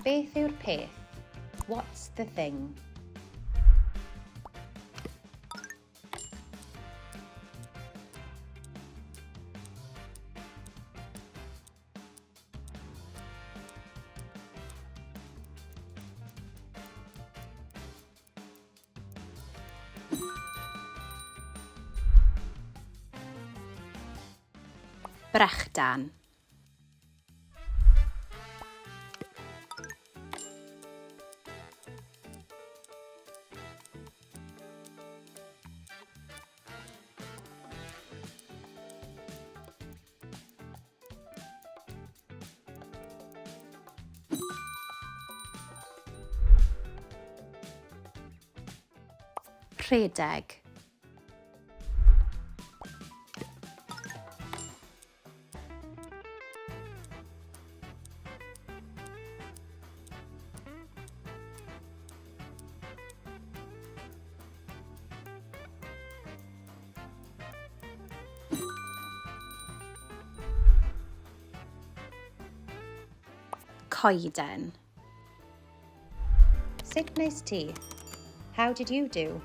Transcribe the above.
Beth yw'r peth? What's the thing? Brechdan. Rhedeg. Coeden. Sut wnes ti? How did you do?